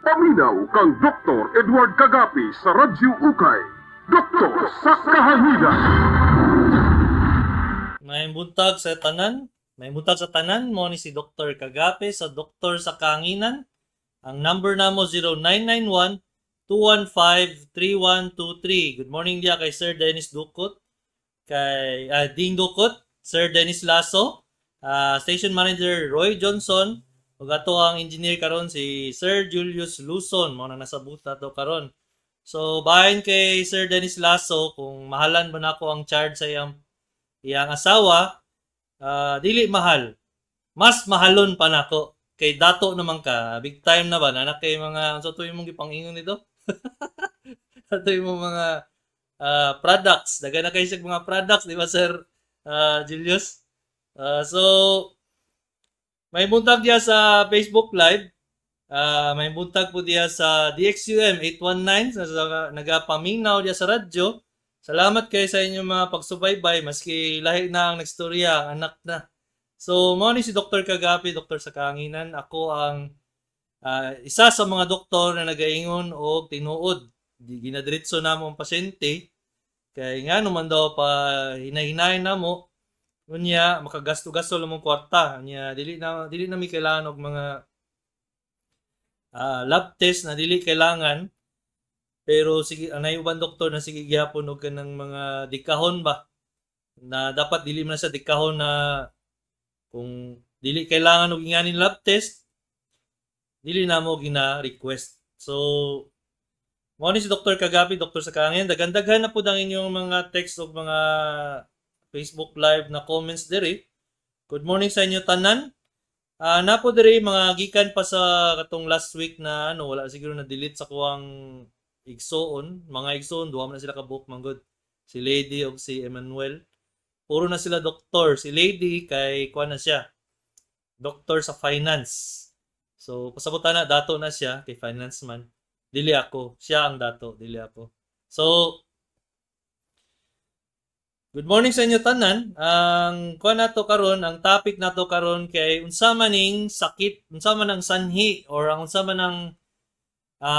Paminaw kang Dr. Edward Kagapi sa Radyo Ukay. Doktor sa Kahanginan. May buntag sa tanan. May buntag sa tanan. Mo ni si Dr. Kagape sa Doktor sa Kahanginan. Ang number namo 0991 215 3123. Good morning diya kay Sir Dennis Ducot, kay Ding Ducot, Sir Dennis Lasso, Station Manager Roy Johnson, ug ato ang engineer karon si Sir Julius Luzon, mao na nasa booth nato karon. So bahin kay Sir Dennis Lasso kung mahalan ba nako ang charge sa iyang asawa, dili mahal. Mas mahalon pa nako kay dato naman ka, big time na ba na kay mga unsa to imong gipangingon nito? Ato imong mga products, daghan na kay siya mga products, di ba, Sir Julius? So may buntag diya sa Facebook Live. May buntag po diya sa DXUM 819 sa nagapaminaw diya sa radyo. Salamat kay sa inyong mga pagsubaybay maski lahi na ang nagstorya, ang anak na. So mao ni si Dr. Kagapi, Doktor sa Kahanginan. Ako ang isa sa mga doktor na nagaingon og tinuod. Di ginadiretso namo ang pasyente kay nga naman daw pa hinay-hinay namo, unya makagasto-gasto lang mong kwarta. Unya dili na mi kailangan og mga lab test na dili kailangan. Pero sige, anay uban doktor na sige gihapon og kanang mga dikahon ba na dapat dili man sa dikahon na kung dili kailangan og inganin lab test, dili namo gina-request. So mao ni si Dr. Kagapi, Doktor sa Kahanginan. Daghan-daghan na pud ang inyong mga text ug mga Facebook Live na comments diri. Good morning sa inyo tanan. Napo diri mga gikan pa sa katong last week na ano, wala siguro na delete sa kuwang igsoon, mga igsoon duha man na sila ka buok manggod. Si Lady ug si Emmanuel. Puro na sila doktor. Si Lady kay kuan na siya. Doktor sa finance. So pasabutan na dato na siya kay finance man. Dili ako, siya ang dato, dili ako. So good morning sa inyo tanan. Ang kuan nato karon, ang topic nato karon kay unsa man ning sakit, unsa man ang sanhi or ang unsa man ang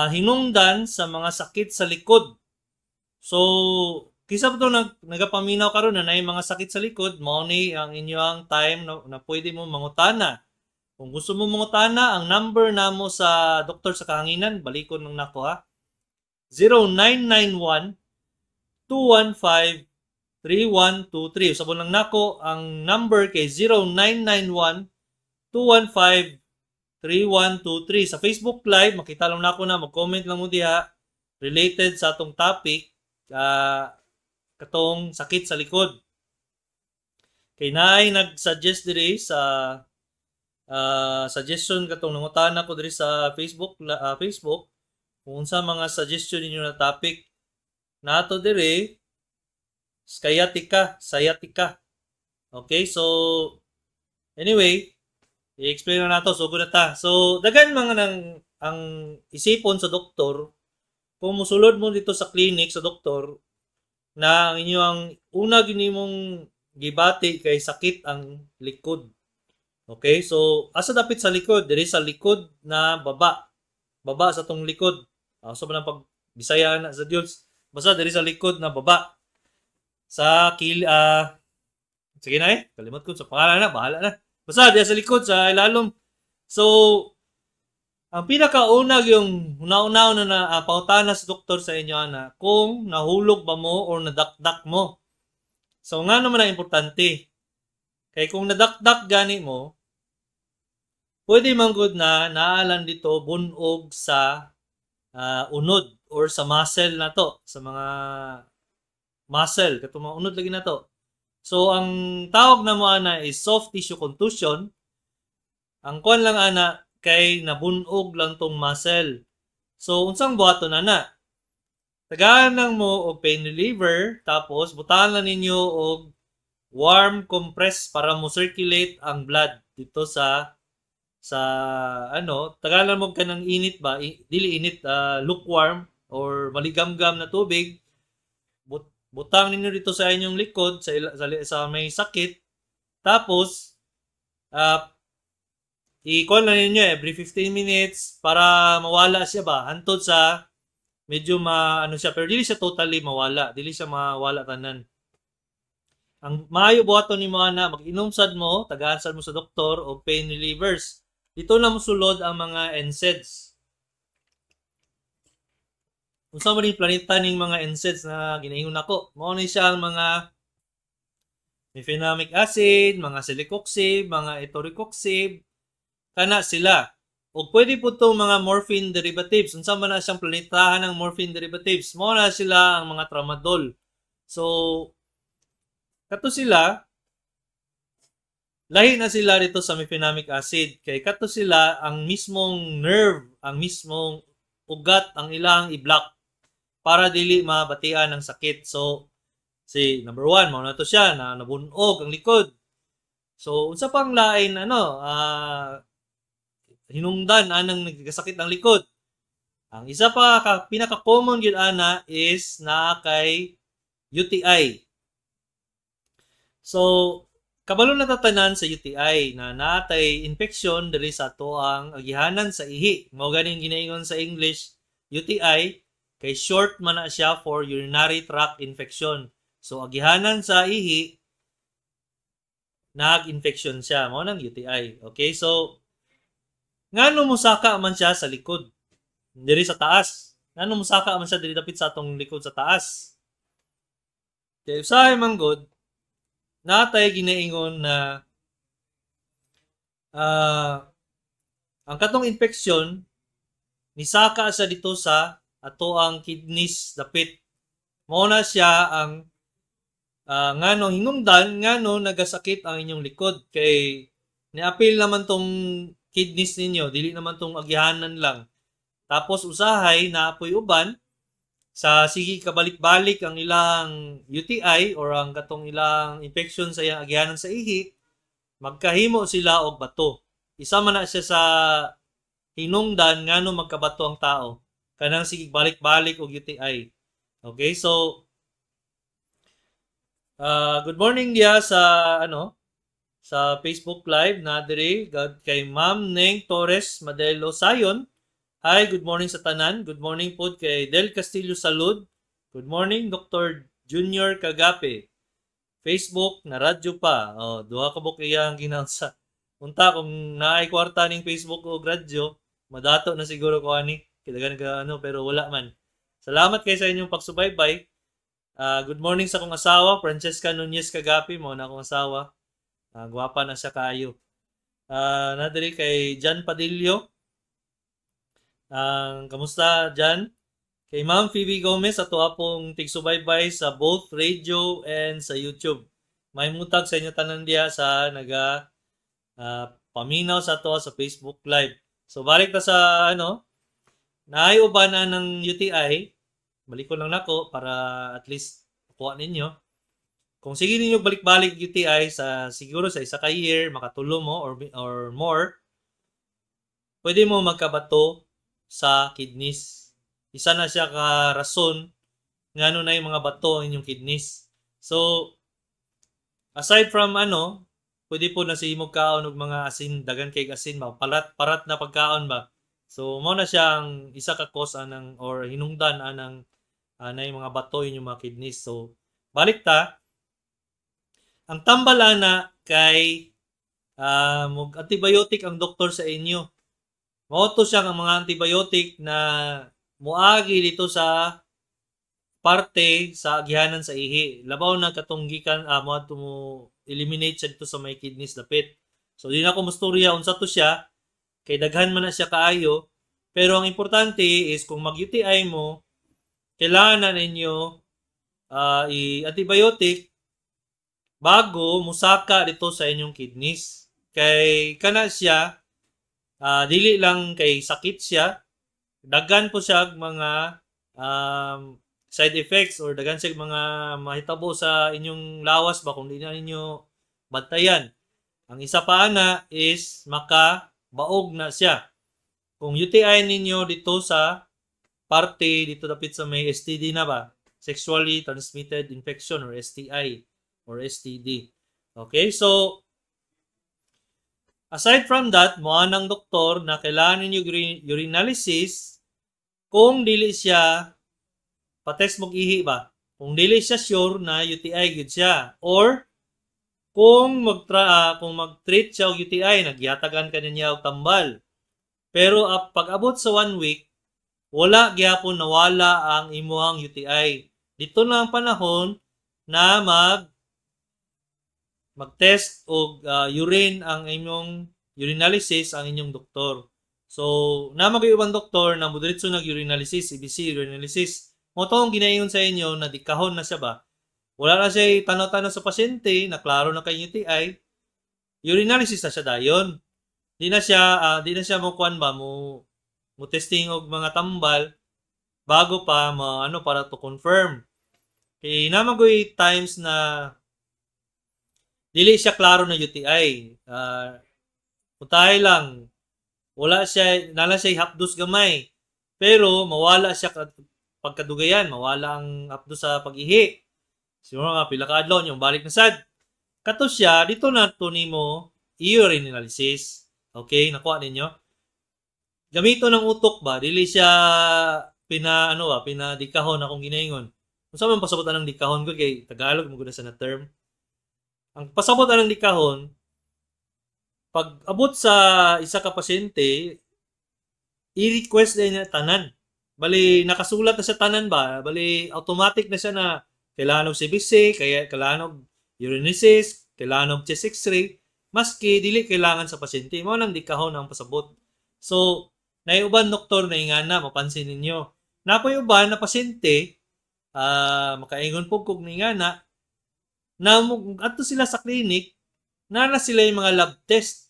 hinungdan sa mga sakit sa likod. So kisa pa to nagapaminaw karon na naay mga sakit sa likod, mao ni ang inyong time na pwede mo mangutana. Kung gusto mo mangutana, ang number namo sa Doktor sa Kahanginan, balikon lang nako ha. 0991 215 3123. Usabon lang nako ang number kay 0991 215 3123. Sa Facebook Live, makita lang nako na mag-comment lang mo diha related sa atong topic, katong sakit sa likod. Kay naay nag-suggest diri sa suggestion katong nangutana ko diri sa Facebook kung unsa mga suggestion ninyo na topic nato diri, sciatica, sciatica. Okay, so anyway, i-explain na nato, so na ta. So daghan mga nang ang isipon sa doktor kung musulod mo dito sa clinic sa doktor na ang inyong una gini mong gibati kay sakit ang likod. Okay, so asa dapit sa likod? Diri sa likod na baba. Baba sa tong likod. So ba pag Bisaya na sa Diyos? Basta diri sa likod na baba. Sa kil sige na eh, kalimot ko sa pangalan na, bahala na. Basta diri sa likod sa ilalom. So ang pinakauna yung una-una na pautana sa doktor sa inyo ana kung nahulog ba mo or nadakdak mo. So nga naman ang importante. Kay kung nadakdak gani mo, pwede man gud na naalan dito bunog sa unod or sa muscle na to, sa mga muscle katong mga unod lagi na to. So ang tawag na mo ana is soft tissue contusion. Ang kuan lang ana kay nabunog lang tong muscle. So unsang buhaton ana? Tagaan lang mo og pain reliever, tapos butangan lang ninyo og warm compress para mo circulate ang blood dito sa ano, tagalan mo kanang init ba, dili init, lukewarm or maligamgam na tubig. Butang ninyo dito sa inyong likod sa may sakit. Tapos I-call na ninyo every 15 minutes para mawala siya ba hantod sa medyo ma ano siya, pero dili siya totally mawala, dili siya mawala tanan. Ang maayo buhaton nimo ana, mag-inom sad mo, tagaan sad mo sa doktor og pain relievers. Dito na mosulod ang mga NSAIDs. Unsa man ning planeta ning mga NSAIDs na ginaingon nako? Mao ni siya ang mga mefenamic acid, mga celecoxib, mga etoricoxib, kana sila. O pwede po itong mga morphine derivatives. Unsa man na siyang planetahan ng morphine derivatives? Mao na sila ang mga tramadol. So, kato sila, lahi na sila dito sa mefenamic acid. Kay kato sila ang mismong nerve, ang mismong ugat ang ilang i-block para dili mabatian ng sakit. So, si number 1, mao na to siya, na nabunog ang likod. So, unsa pang lain ano, hinungdan anang nagkasakit ang likod? Ang isa pa ka, pinaka-common gyud ana is naa kay UTI. So, kabalo na tatanan sa UTI na naatay infection diri sa atoang agihanan sa ihi. Mao ganing ginaingon sa English UTI kay short man na siya for urinary tract infection. So agihanan sa ihi, nag-infection siya, mao nang UTI. Okay, so ngano mosaka man siya sa likod diri sa taas? Ngano mosaka man siya diri dapit sa atong likod sa taas? Kay usahay man gud natay ginaingon na ang katong infection nisaka sa dito sa ato ang kidneys dapit. Mao na siya ang ngano hinungdan ngano nagasakit ang inyong likod, kay niapil naman tong kidneys ninyo, dili naman tong agihanan lang. Tapos usahay naapoy uban sa sige kabalik-balik ang ilang UTI or ang katong ilang infection sa iyang agihanan sa ihi, magkahimo sila og bato. Isa man na siya sa hinungdan ngano magkabato ang tao, kanang sige balik-balik og UTI. Okay, so good morning diya sa ano sa Facebook Live na diri kay Ma'am Neng Torres Madelo Sayon. Hi, good morning sa tanan. Good morning po kay Del Castillo Salud. Good morning, Dr. Junior Kagape. Facebook na radyo pa. Oh, duha ka buk iyang ginaunsa. Unta kung naay kwarta ning Facebook o radyo, madato na siguro ko ani. Kailangan ka ano, pero wala man. Salamat kay sa inyong pagsubaybay. Good morning sa akong asawa, Francesca Nunez Kagape, mo na akong asawa. Gwapa na siya kaayo. Na diri kay Jan Padillo. Ang kamusta Jan? Kay Ma'am Phoebe Gomez, ato apong tigsubaybay sa both radio and sa YouTube. May mutag sa inyo tanan diha sa naga paminaw sa ato sa Facebook Live. So balik ta sa ano, naay uban na ng UTI. Balik ko lang nako para at least kuha ninyo. Kung sige ninyo balik-balik UTI sa siguro sa isa ka year, makatulo mo or more, pwede mo magkabato sa kidneys. Isa na siya ka rason ngano na yung mga bato ang inyong kidneys. So, aside from ano, pwede po na si imong kaon og mga asin, dagan kay asin ba, parat parat na pagkaon ba. So, mao na siya ang isa ka cause anang or hinungdan anang anay mga bato inyong mga kidneys. So, balik ta. Ang tambal ana kay mag antibiotic ang doktor sa inyo. Mao to siya ang mga antibiotic na muagi dito sa parte sa agihanan sa ihi. Labaw na katong gikan mo mo eliminate siya dito sa may kidneys dapit. So di na ako mustorya unsa to siya kay daghan man na siya kaayo. Pero ang importante is kung mag-UTI mo, kailangan na ninyo i-antibiotic bago musaka dito sa inyong kidneys. Kay kana siya dili lang kay sakit siya, daghan po siya mga side effects or daghan siya mga mahitabo sa inyong lawas ba kung di na ninyo bantayan. Ang isa pa ana is makabaog na siya. Kung UTI ninyo dito sa parte dito dapit sa may STD na ba, sexually transmitted infection or STI or STD. Okay, so Aside from that, mo ang doktor na kailangan ninyo urinalysis kung dili siya patest mog ihi ba. Kung dili siya sure na UTI gyud siya or kung mag-treat siya og UTI, nagyatagan ka niya og tambal. Pero pag abot sa one week, wala gyapon nawala ang imuhang UTI. Dito na ang panahon na mag-test og urine ang inyong urinalysis ang inyong doktor. So, naa man ubang doktor na mudiretso nag urinalysis, CBC urinalysis. Mo to ang ginaingon sa inyo na dikahon na siya ba. Wala na siya tanaw-tanaw sa pasyente, na klaro na kay UTI, urinalysis na siya dayon. Di na siya mo kuan ba mo mo testing og mga tambal bago pa mo ano para to confirm. Kay naa man times na dili siya klaro na UTI. Putahe lang wala siya nala siya hapdos gamay. Pero mawala siya pagkadugayan, mawala ang hapdos sa pag-ihi. Siguro nga pila ka adlaw yung balik na sad. Kato siya dito na to nimo urine analysis. Okay, nakuha ninyo? Gamito ng utok ba, dili siya pina ano ba, pinadikahon akong ginaingon. Unsa man pasabot anang dikahon ko kay Tagalog mo gud sa na term. Ang pasabot anang dikahon, pag abot sa isa ka pasyente, i-request din niya tanan. Bali nakasulat na sa tanan ba, bali automatic na siya na kailangan og CBC, kaya kailangan og urinalysis, kailangan og chest X-ray, maski dili kailangan sa pasyente. Mao nang dikahon ang pasabot. So, naiuban doktor na ingana, mapansin ninyo. Napoy uban na pasyente, makaingon po kog ningana, na adto sila sa clinic, na na sila yung mga lab test.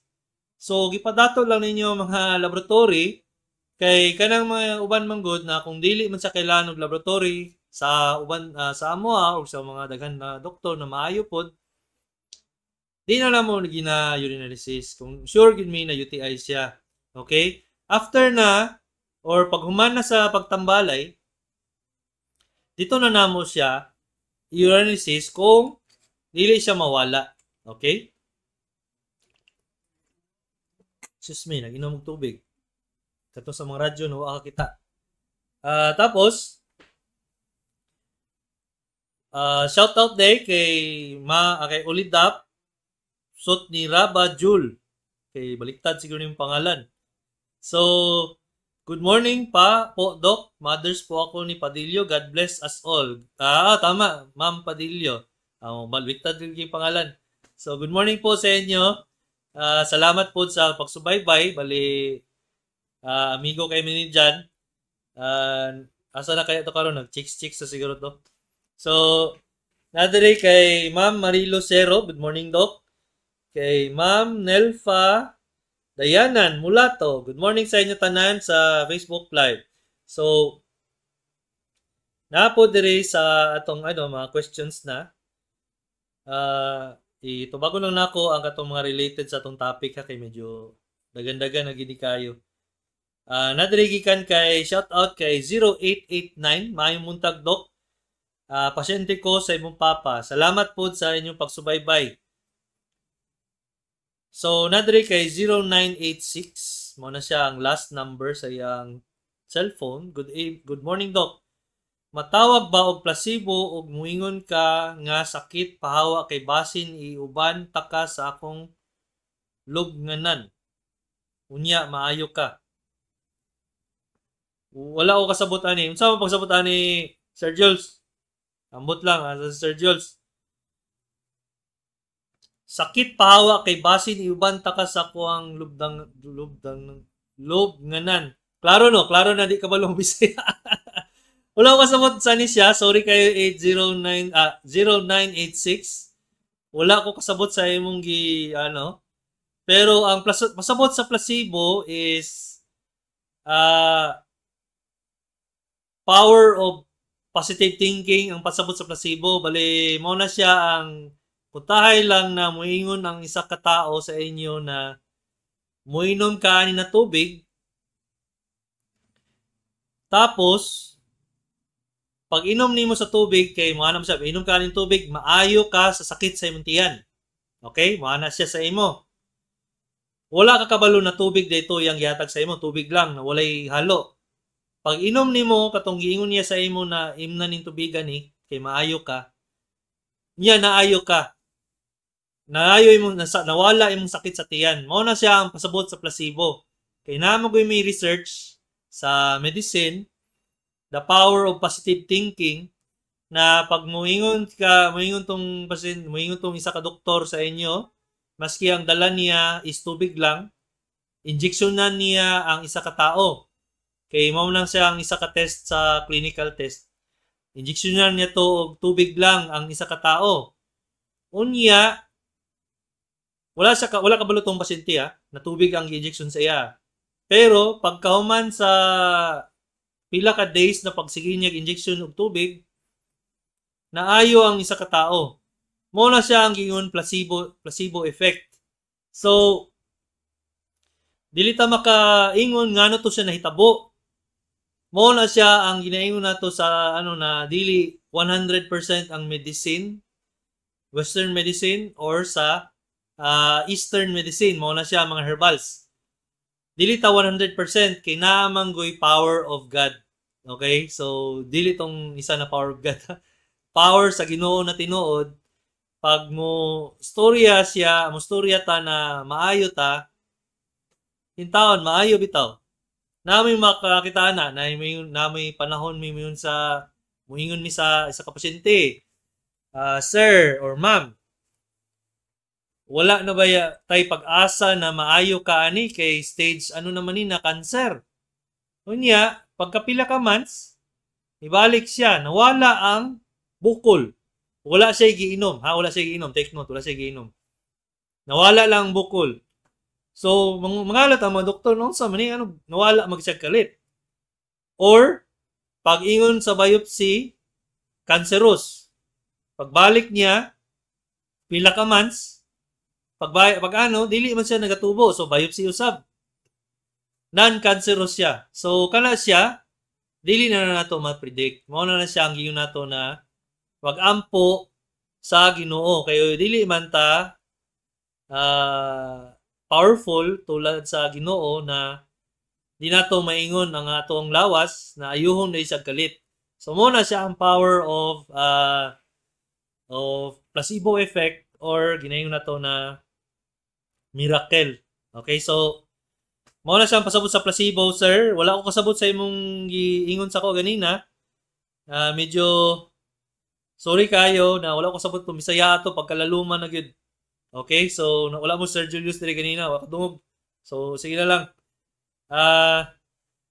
So, gipadato lang ninyo mga laboratory, kay kanang mga uban man gud na kung dili man sa kailangan og laboratory sa uban sa amoa o sa mga daghan na doktor na maayo pod, di na lang mo gina urinalysis kung sure gid mi na UTI siya. Okay? After na or pag human na sa pagtambalay, dito na namo siya urinalysis kung dili siya mawala. Okay? Excuse me, nag-inom og tubig. Kato sa mga radyo no kita. Tapos shout out day kay ma kay Ulidap Sot ni Raba Jul. Kay baliktad siguro yung pangalan. So, good morning pa po, Doc. Mothers po ako ni Padillo. God bless us all. Ah, tama. Ma'am Padillo. Baliktad din yung pangalan. So, good morning po sa inyo. Salamat po sa pagsubaybay. Bali, amigo kay ni dyan. Asa na kaya to karon? Nag-chicks-chicks sa siguro to. So, nadiri kay Ma'am Marilo Cero. Good morning, Doc. Kay Ma'am Nelfa Dayanan Mulato. Good morning sa inyo tanan sa Facebook Live. So, napo diri sa atong ano mga questions na. Itubago lang nako ang katong mga related sa atong topic ha kay medyo dagan-dagan na gid kayo. Nadiri gikan kay shout out kay 0889, maayong buntag, Doc. Pasyente ko sa imong papa. Salamat po sa inyong pagsubaybay. So, nadiri kay 0986, mo na siya ang last number sa iyang cellphone. Good morning, Doc. Matawag ba og placebo og muingon ka nga sakit pahawa kay basin iuban taka sa akong lubnganan? Unya maayo ka. Wala ko kasabot ani. Unsa man pagsabot ani, Sir Jules? Ambot lang sa Sir Jules. Sakit pahawa kay basin iuban ta ka sa kuang lubdang lubdang lubnganan. Klaro no, klaro na di ka balong Bisaya. Wala ko kasabot sa ni siya. Sorry kayo 809 0986. Wala ko kasabot sa imong gi ano. Pero ang pasabot sa placebo is power of positive thinking ang pasabot sa placebo. Bali mo na siya ang putahay lang na muingon ang isa ka tao sa inyo na muinom ka ani na tubig. Tapos pag inom nimo sa tubig kay mo anam siya, inom ka ning tubig, maayo ka sa sakit sa imong tiyan. Okay? Mo ana siya sa imo. Wala ka kabalo na tubig dito yang gihatag sa imo, tubig lang na walay halo. Pag inom nimo katong giingon niya sa imo na imna ning tubigan ni kay maayo ka. Niya naayo ka. Naayo imong nawala imong sakit sa tiyan. Mao na siya ang pasabot sa placebo. Kay naa man may research sa medicine, the power of positive thinking, na pag muingon ka, muingon tong pasyente, muingon tong isa ka doktor sa inyo, maski ang dala niya is tubig lang, injection na niya ang isa ka tao. Kay mao lang siya ang isa ka test sa clinical test. Injection na niya to og tubig lang ang isa ka tao. Unya, wala kabalo tong pasyente ha, na tubig ang injection sa iya. Pero pagkahuman sa pila ka days na pagsige niya injection og tubig, naayo ang isa ka tao. Mao na siya ang giingon placebo effect. So dili ta makaingon ngano to siya nahitabo. Mao na siya ang ginaingon nato sa ano na dili 100% ang medicine, Western medicine or sa Eastern medicine, mao na siya ang mga herbals. Dili ta 100% kay naa man goy power of God. Okay? So dili tong isa na power of God. Power sa Ginoo na tinuod, pag mo storya siya, mo storya ta na maayo ta, intawon maayo bitaw. Namoy makakita na, namoy panahon mi moingon sa muingon mi sa isa ka pasyente, "Sir or ma'am, wala na ba ya tay pag-asa na maayo ka ani kay stage ano naman ni na cancer?" Unya, pagkapila ka months, ibalik siya, nawala ang bukol. Wala siya giinom, ha? Wala siya giinom. Take note, wala siya giinom. Nawala lang ang bukol. So, mangalat ang mga doktor, no, sa man ano, nawala mag siya kalit. Or, pag ingon sa biopsy, cancerous. Pagbalik niya, pila ka months, pag ano, dili man siya nagatubo. So, biopsy usab. Non-cancerous siya. So, kana siya, dili na nato ma-predict. Mao na na siya ang giingon nato na wag-ampo sa Ginoo kayo, dili man ta powerful tulad sa Ginoo na di nato maingon ang atong lawas na ayuhon na siya kalit. So mo na siya ang power of placebo effect or ginaingon nato na miracle. Okay, so mao na siya ang pasabot sa placebo, sir. Wala ko kasabot sa imong giingon sa ko ganina. Medyo sorry kayo na wala ko kasabot kung Bisaya ato pagkalaluman na gyud. Okay, so wala mo Sir Julius diri ganina, wa kadungog. So sige na lang.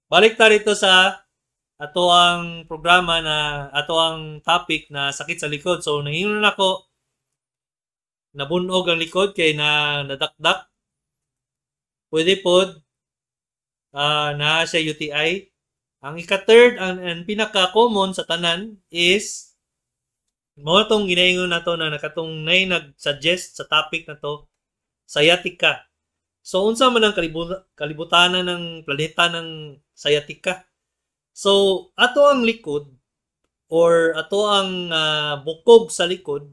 Balik ta rito sa ato ang programa na ato ang topic na sakit sa likod. So nangingon na ako, nabunog ang likod kay na nadakdak. Pwede pod na siya UTI. Ang ika-third ang pinaka-common sa tanan is mao tong ginaingon nato na nakatong nay nag-suggest sa topic na to, sciatica. So unsa man ang kalibutanan ng planeta ng sciatica? So ato ang likod or ato ang bukog sa likod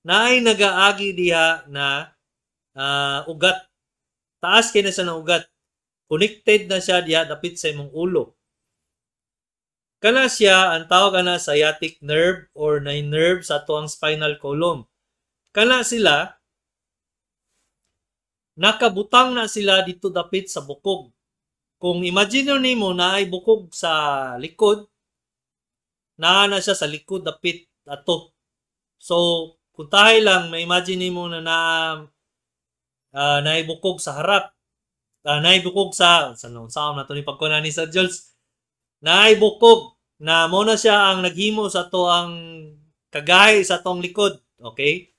naay nagaagi diha na ugat. Taas kay na siya ng ugat. Connected na siya diha dapit sa imong ulo. Kana siya, ang tawag ana sciatic nerve or na nerve sa ato ang spinal column. Kana sila, nakabutang na sila dito dapit sa bukog. Kung imagine nimo na ay bukog sa likod, naa na siya sa likod dapit ato. So, kung tahay lang, ma-imagine nimo na naay bukog sa harap. Naay bukog sa no, sa na to ni pagkuha ni Sir Jules. Naay bukog na mo na siya ang naghimo sa to ang kagahi sa tong likod. Okay?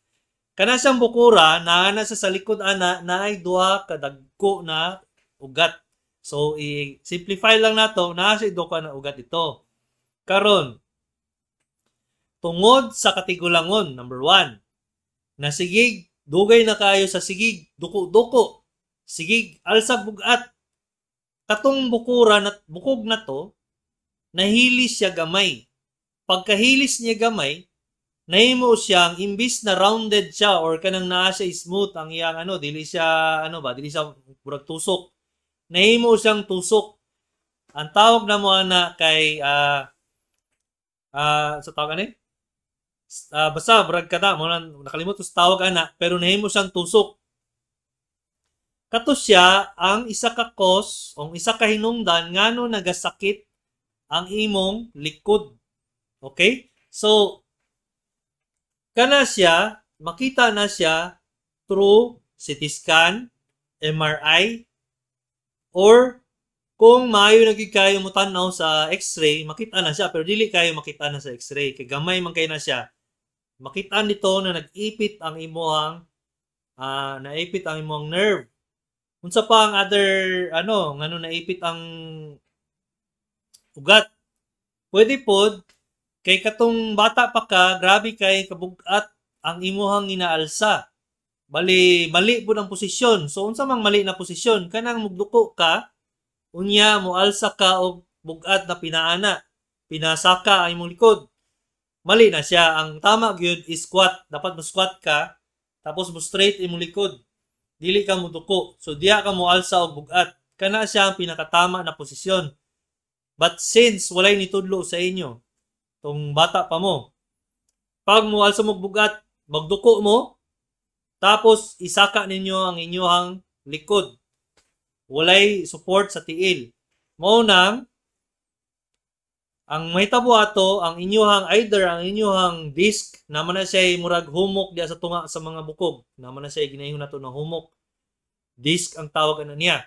Kana siyang bukura, naa na siya sa likod ana, naay duha ka dagko na ugat. So, i-simplify lang nato, naa siya duha na ugat ito. Karon, tungod sa katigulangon, number 1, na sigig, dugay na kayo sa sigig, duko-duko, sigig, alsag bugat, katong bukura na, bukog na to, nahilis siya gamay. Pagkahilis niya gamay, Nahimo siyang imbis na rounded siya or kanang naa siya smooth ang iyang ano, dili siya ano ba, dili siya murag tusok. Nahimo siyang tusok. Ang tawag na mo ana kay sa tawag ani? Basta murag kada mo nakalimot sa tawag ana, pero nahimo siyang tusok. Kato siya ang isa ka cause o isa ka hinungdan ngano nagasakit ang imong likod. Okay? So kana siya, makita na siya through CT scan, MRI, or kung maayo na gyud kayo mo tan-aw sa X-ray, makita na siya, pero dili kayo makita na sa X-ray kay gamay man kay na siya. Makita nito na nag-ipit ang imuhang naipit ang imong nerve. Unsa pa ang other ano ngano naipit ang ugat? Pwede pod kay katong bata pa ka, grabe kay kabugat ang imuhang inaalsa. Bali mali pud ang posisyon. So unsa mang mali na posisyon? Kanang mugduko ka, unya moalsa ka og bugat na pinaana, pinasaka ang imong likod. Mali na siya. Ang tama gyud is squat. Dapat mo squat ka tapos mo straight imong likod. Dili ka moduko. So diya ka moalsa og bugat. Kana siya ang pinakatama na posisyon. But since walay nitudlo sa inyo tong bata pa mo, pag moalsa mo bugat, magduko mo, tapos isaka ninyo ang inyong likod. Walay support sa tiil. Mao nang ang mahitabo ato ang inyuhang either ang inyuhang disc naman na siya murag humok diya sa tunga sa mga bukog. Naman na siya ginaingon nato na humok. Disc ang tawag ana niya.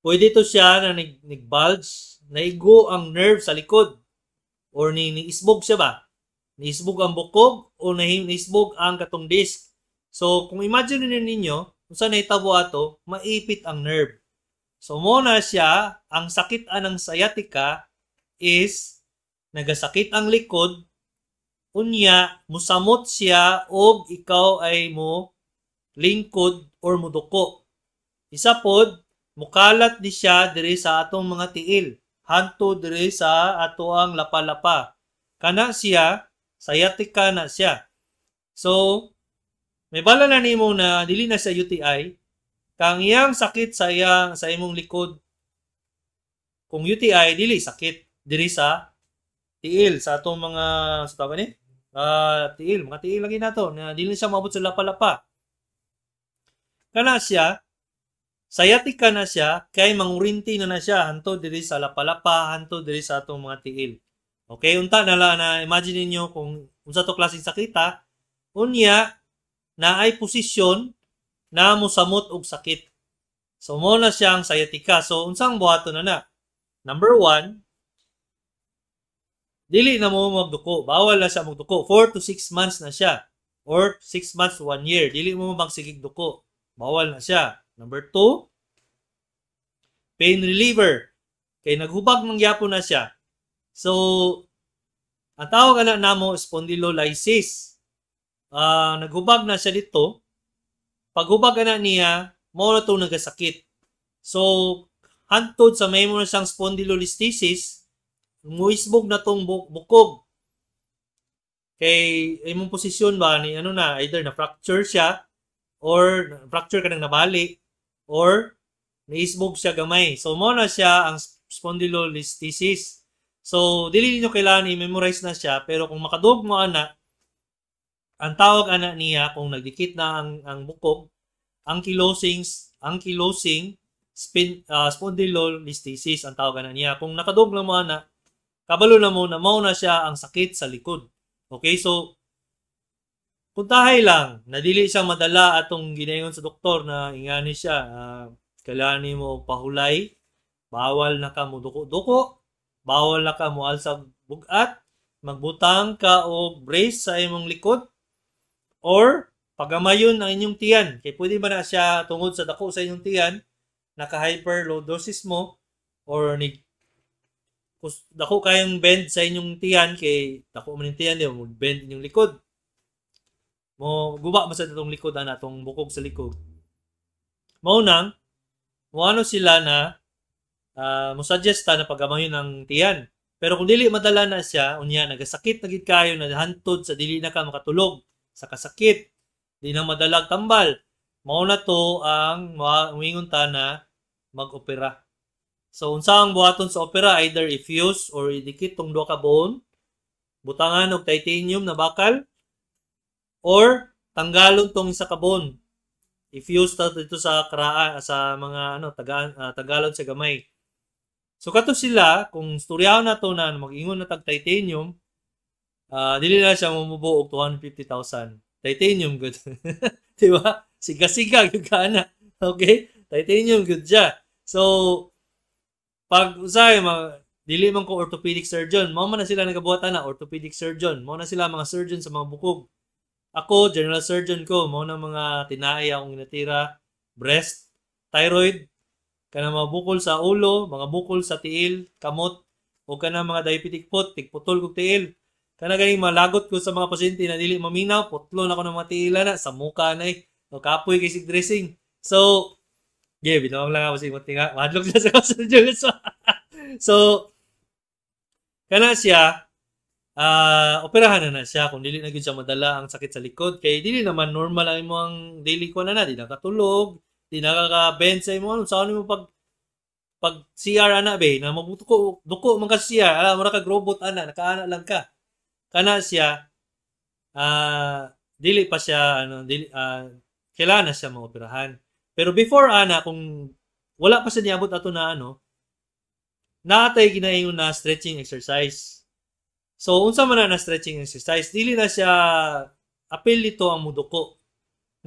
Pwede to siya na nag-bulge, naigo ang nerve sa likod or ni niisbog siya ba? Niisbog ang bukog o niisbog ang katong disc. So kung imagine ninyo unsa nahitabo ato, maipit ang nerve. So mo na siya ang sakit anang sciatica is nagasakit ang likod, unya musamot siya og ikaw ay mo lingkod or muduko. Isa pod, mukalat di siya diri sa atong mga tiil, hanto diri sa atoang lapa-lapa. Kana siya, sciatica na siya. So, may bala na nimo na dili na sa UTI, kang iyang sakit sa iyang sa imong likod. Kung UTI dili sakit diri sa tiil sa atong mga sa tawag ni tiil, mga tiil lagi nato na dili siya maabot sa lapa-lapa. Kana siya, sciatica na siya kay mangurinti na na siya hanto diri sa lapa-lapa, hanto diri sa atong mga tiil. Okay, unta na lang na imagine ninyo kung unsa to klaseng sakita, unya na ay posisyon na mosamot og sakit. So mo na siyang sciatica. So unsang buhaton na na? Number 1, dili na mo magduko. Bawal na siya magduko. 4 to 6 months na siya. Or 6 months to 1 year. Dili mo magsigig duko. Bawal na siya. Number 2, pain reliever. Kay naghubag mang gyapon na siya. So, ang tawag ana namo spondylolysis. Naghubag na siya dito. Paghubag ana niya, mao na itong nagasakit. So, hantod sa may mo na siyang spondylolisthesis, muisbog na tong bukog. Kay imong posisyon ba ni ano na, either na fracture siya or fracture ka nang nabali or naisbog siya gamay. So mo na siya ang spondylolisthesis. So dili ninyo kailangan i-memorize na siya, pero kung makadug mo ana, ang tawag ana niya kung nagdikit na ang bukog, ankylosing spondylolisthesis ang tawag ana niya. Kung nakadug na mo ana, kabalo na mo na mao na siya ang sakit sa likod. Okay, so kuntahay lang na dili siya madala atong ginayon sa doktor na ingani siya, kailangan nimo pahulay, bawal na ka mo duko-duko, bawal na ka mo alsag bugat, magbutang ka og brace sa imong likod or pagamayon ang inyong tiyan. Kay pwede ba na siya tungod sa dako sa inyong tiyan, naka-hyperlordosis mo or ni dako kayong bend sa inyong tiyan kay dako man yung tiyan, di mo bend inyong likod. Mo guba man sa itong likod ana, atong bukog sa likod. Mao nang mo ano sila na mo suggest ta na pagamayon ang tiyan. Pero kung dili madala na siya, unya nagasakit na gid kayo na hantod sa dili na ka makatulog sa kasakit, di na madalag tambal. Mao na to ang muingon ta na mag-opera. So unsa ang buhaton sa opera? Either i-fuse or idikit tong duha ka bone, butangan og titanium na bakal, or tanggalon tong isa ka bone. I-fuse ta dito sa karaan sa mga ano tagaan, tagalon sa gamay. So kato sila, kung storyahan na to na mag-ingon na tag titanium, dili na siya mumubo og 250,000. Titanium good. Di ba? Siga-siga gyud ka na. Okay? Titanium good siya. So pag usay mga dili man ko orthopedic surgeon, mao man na sila nagabuhat na orthopedic surgeon, mao na sila mga surgeon sa mga bukog. Ako, general surgeon ko, mao na mga tinai akong ginatira, breast, thyroid, kanang mga bukol sa ulo, mga bukol sa tiil, kamot, o kanang mga diabetic foot, tigputol kog tiil. Kana ganing malagot ko sa mga pasyente na dili maminaw, putlo na ko ng mga tiila na, sa muka na eh. O kapoy kay sig dressing. So, yeah, binuang lang ako sa imong tinga. Mahadlok siya sa surgeon. So, kana siya, operahan na na siya kung dili na gyud siya madala ang sakit sa likod. Kay dili naman normal ang imong daily ko na na, di na katulog, di na ka-bend sa imo, ano, saan mo pag CR ana be, na mabuto duko man ka siya, ala mura kag robot ana, nakaana lang ka. Kana siya, dili pa siya ano, dili kailangan na siya maoperahan. Pero before ana, kung wala pa siya niabot ato na ano, naatay ginaingon na stretching exercise. So unsa man na stretching exercise, dili na siya apil nito ang muduko.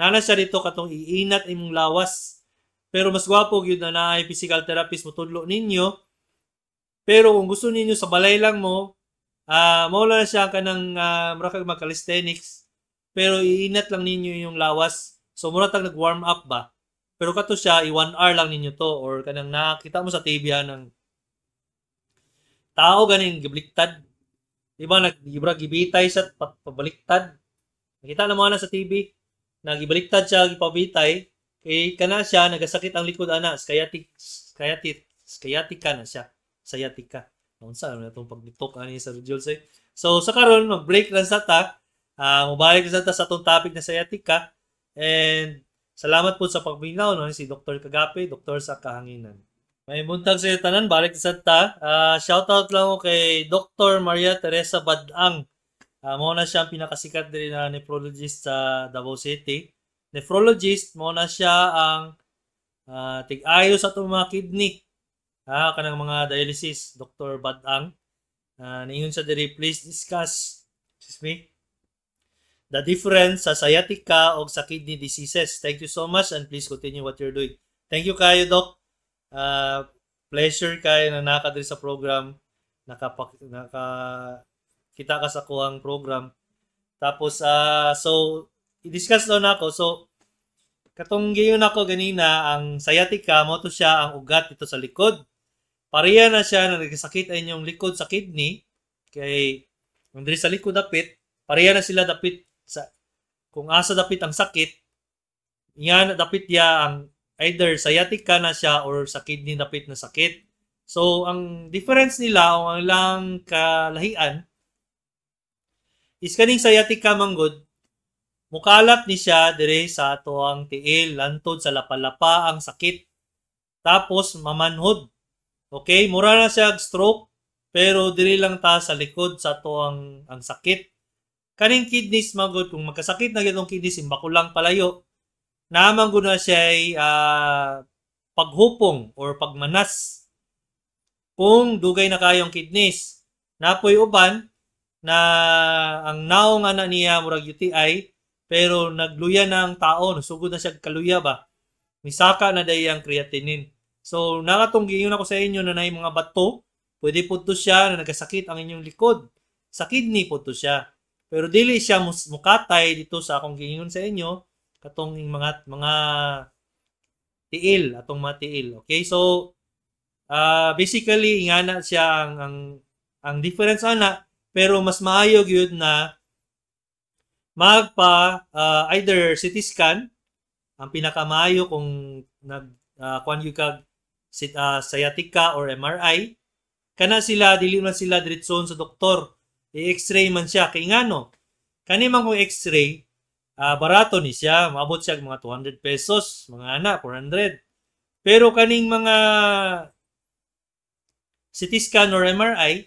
Nana siya dito katong iinat imong lawas. Pero mas gwapo gyud na naay physical therapist motudlo ninyo. Pero kung gusto ninyo sa balay lang mo, mao na siya kanang mura kag mag-calisthenics, pero iinat lang ninyo yung lawas. So mura tag nag-warm up ba. Pero kato siya, i 1 hour lang ninyo to or kanang nakita mo sa TV ng tao ganing gibliktad. Di ba nag gibitay sa pabaliktad. Nakita na mo na sa TV. Nagibaliktad siya gipabitay kay kana siya nagasakit ang likod ana, sciatic sciatic sciatica na siya. Sciatica. Unsa na itong pagbitok ani sa Jules eh. So sa karon mag-break lang sa ta. Mobalik sa ta sa atong topic na sciatica. And salamat po sa pagminaw no si Dr. Kagape, doktor sa kahanginan. May buntag sa tanan, balik sa ta. Shout out lang ko kay Dr. Maria Teresa Badang. Mao na siya ang pinakasikat diri na nephrologist sa Davao City. Nephrologist, mao na siya ang tig-ayo sa atong mga kidney. Kanang mga dialysis, Dr. Badang. Niingon siya diri, "Please discuss," excuse me, "the difference sa sciatica o sa kidney diseases. Thank you so much and please continue what you're doing." Thank you kayo, Doc. Pleasure kayo na naka diri sa program. Naka kita ka sa kuhang program. Tapos so i-discuss daw nako. So katong giyon ako ganina, ang sciatica mo to siya ang ugat dito sa likod. Pareha na siya na nagkasakit ay inyong likod sa kidney kay ang diri sa likod dapit, pareha na sila dapit sa kung asa dapit ang sakit, yan dapit ya ang either sciatica na siya or sa kidney dapit na sakit. So ang difference nila o ang ilang kalahian is kaning sciatica manggod mukalat ni siya dire sa atoang tiil lantod sa lapalapa ang sakit. Tapos mamanhod. Okay, mura na siya stroke pero diri lang ta sa likod sa atoang ang sakit. Kaning kidneys magod kung magkasakit na gyud ang kidneys imbako lang palayo, naman gud na siya ay paghupong or pagmanas. Kung dugay na kayong kidneys, napoy uban na ang naong ana niya murag UTI pero nagluya na ang tao, nasugod na siya kaluya ba. Misaka na dahi ang creatinine. So nakatong giingon ako sa inyo na naay mga bato, pwede po to siya na nagkasakit ang inyong likod. Sa kidney po to siya. Pero dili siya mukatay dito sa akong giingon sa inyo katong mga tiil, atong mga tiil. Okay? So basically ingana siya ang difference ana, pero mas maayo gyud na magpa either CT scan ang pinakamaayo kung nag kuan gyud kag sciatica or MRI. Kana sila, dili man sila diretsoon sa doktor. I-X-ray man siya. Kay ngano? Kani man kung X-ray, barato ni siya. Maabot siya mga 200 pesos, mga ana, 400. Pero kaning mga CT scan or MRI,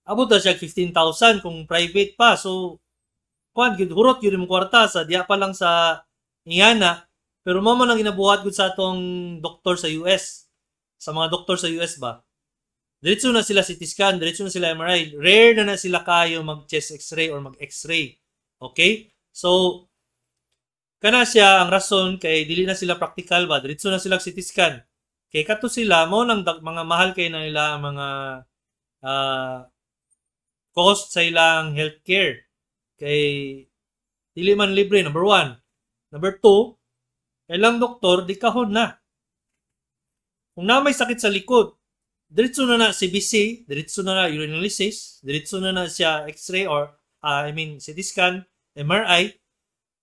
abot na siya 15,000 kung private pa. So, kuan gyud, hurot gyud imong kwarta sa diya pa lang sa ingana. Pero mao man ang ginabuhat gud sa atong doktor sa US. Sa mga doktor sa US ba? Diretso na sila CT scan, diretso na sila MRI. Rare na na sila kayo mag chest X-ray or mag X-ray. Okay? So, kana siya ang rason kay dili na sila practical ba, diretso na sila CT scan. Kay kato sila mo nang mga mahal kay na nila ang mga cost sa ilang healthcare. Kay dili man libre, number one. Number two, ilang doktor di kahon na. Kung na may sakit sa likod, diretso na na CBC, diretso na na urinalysis, diretso na na siya X-ray or I mean CT scan, MRI.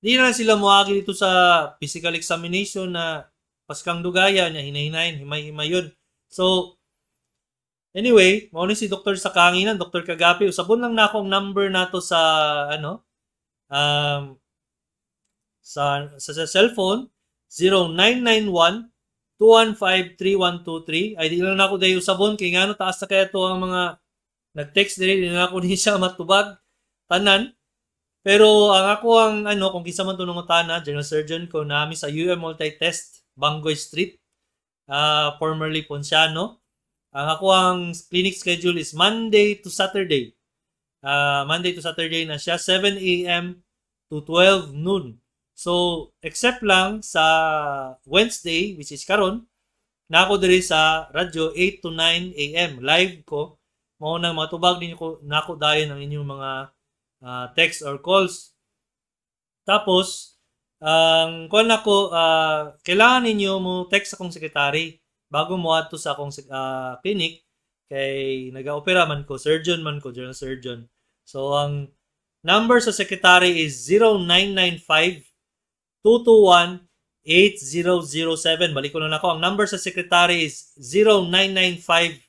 Di na sila moagi dito sa physical examination na paskang dugaya niya, hinahinayin, himay-himay yun. So, anyway, mao ni si Dr. sa kanginan, Dr. Kagapi. Usabon lang na akong number nato sa ano sa cellphone, 0991 215 3123. Ay, di lang na ako dayo usabon kay ngano, taas na kaya to ang mga nag-text diri, di na ako ni siya matubag tanan. Pero ang ako ang ano, kung kinsa man to nangutana, general surgeon ko nami sa UM Multitest, Bangoy Street, formerly Ponciano. Ang ako ang clinic schedule is Monday to Saturday. Monday to Saturday na siya, 7 a.m. to 12 noon. So, except lang sa Wednesday, which is karon, na ako diri sa radyo 8 to 9 a.m. Live ko. Mao nang matubag ninyo ko nako dayon ang inyong mga text or calls. Tapos, ang kuan nako, kailangan ninyo mo text akong secretary bago mo adto sa akong clinic kay naga-opera man ko, surgeon man ko, general surgeon. So, ang number sa secretary is 0995 221 8007. Balik ko na ako. Ang number sa secretary is 0995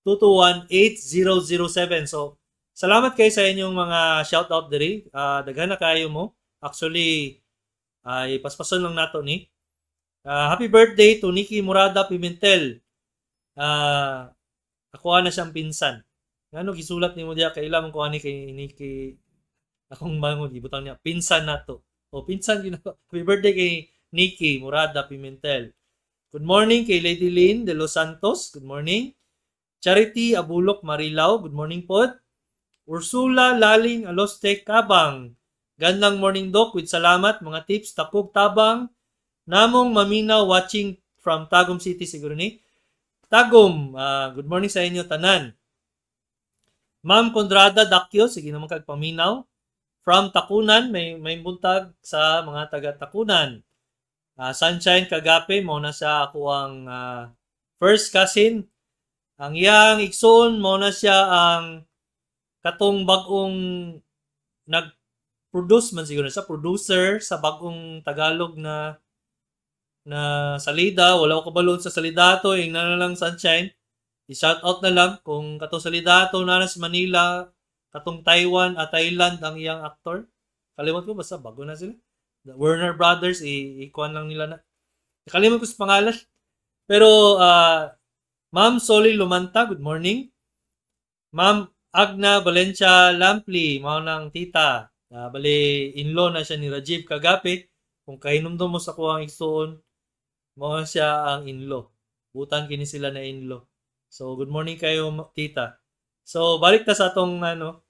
221 8007. So, salamat kayo sa inyong mga shoutout diri. Daghan na kayo mo. Actually, ay paspason lang nato ni. Happy birthday to Nikki Murada Pimentel. Ako na siyang pinsan. Ngano gisulat nimo diya, kay ilang ko ani kay Nikki, akong manghod gibutang niya pinsan nato. O pinsan gyud. Happy birthday kay Nikki Murada Pimentel. Good morning kay Lady Lynn de Los Santos. Good morning. Charity Abulok Marilao. Good morning po. Ursula Laling Aloste Kabang. Gandang morning, Doc, with salamat mga tips takog tabang namong maminaw, watching from Tagum City siguro ni. Tagum, good morning sa inyo tanan. Ma'am Conrada Dakyo, sige naman kag paminaw. From Tacunan, may buntag sa mga taga Tacunan. Sunshine Kagape, mao na siya ako ang first cousin. Ang iyang igsoon, mao na siya ang katong bagong nag-produce man siguro sa producer sa bagong Tagalog na na salida. Wala ko kabalo sa salida to, ingna na lang, Sunshine. I-shout out na lang kung katong salida to na sa Manila, katong Taiwan at Thailand ang iyang actor. Kalimot ko, basta bago na sila. The Warner Brothers, ikuan lang nila na. Kalimot ko sa pangalan. Pero Ma'am Soli Lumanta, good morning. Ma'am Agna Valencia Lampli, mao nang tita. Bali in-law na siya ni Rajiv Kagape. Kung kahinumdum mo sa kuwang igsuon, mao siya ang in-law. Butan kini sila na in-law. So good morning kayo, tita. So balik ta sa atong ano,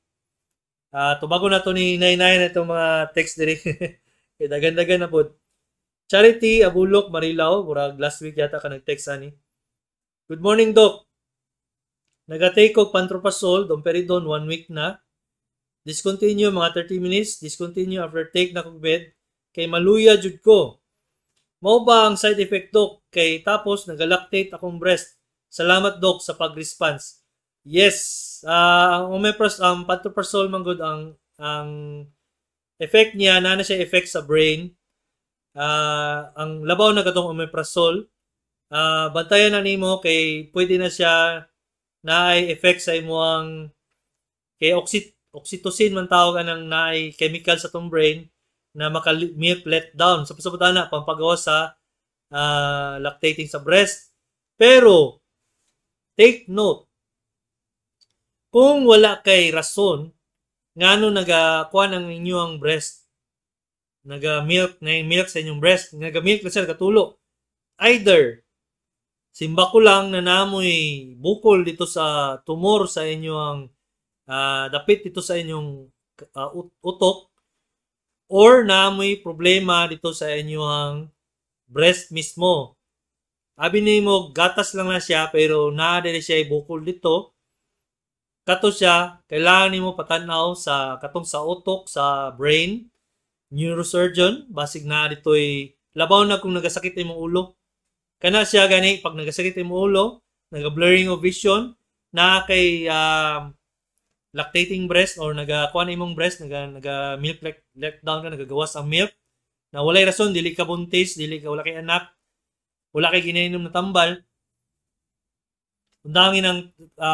tubago na to ni Nay-Nay na itong mga text diri. Kay dagan-dagan na pod. Charity Abulok Marilao, murag last week yata ka nag-text ani. Good morning, Doc. Nagatake og Pantoprazole, Domperidone, one week na. Discontinue mga 30 minutes, discontinue after take na kog bed kay maluya jud ko. Mao ba ang side effect, Doc? Kay tapos nagalactate akong breast. Salamat, Doc, sa pag-response. Yes, ang omeprazole, ang Pantoprazole man gud, ang effect niya na na siya effect sa brain. Ang labaw na katong omeprazole, bantayan na nimo kay pwede na siya Naay effect sa imong kay oxytocin man tawag anang naay chemical sa tong brain na maka milk let down. Sa pasabot ana pampagawas sa lactating sa breast. Pero take note, kung wala kay rason ngano nagakuan ang inyong breast, naga milk na milk sa inyong breast, naga milk na siya katulo, either simba ko lang na namoy bukol dito sa tumor sa inyong dapit dito sa inyong utok or namoy problema dito sa inyong breast mismo. Abi nimo gatas lang na siya pero naa diri siya bukol dito. Kato siya, kailangan nimo patanaw sa katong sa utok, sa brain, neurosurgeon, basig na dito'y labaw na kung nagasakit imong ulo. Kana siya gani, pag nagasakit imong ulo, naga-blurring of vision, na kay lactating breast or nagakuan imong breast, naga milk let down ka, nagagawas ang milk, na walay rason, dili ka buntis, dili ka, wala kay anak, wala kay ginainom na tambal. Undangin ang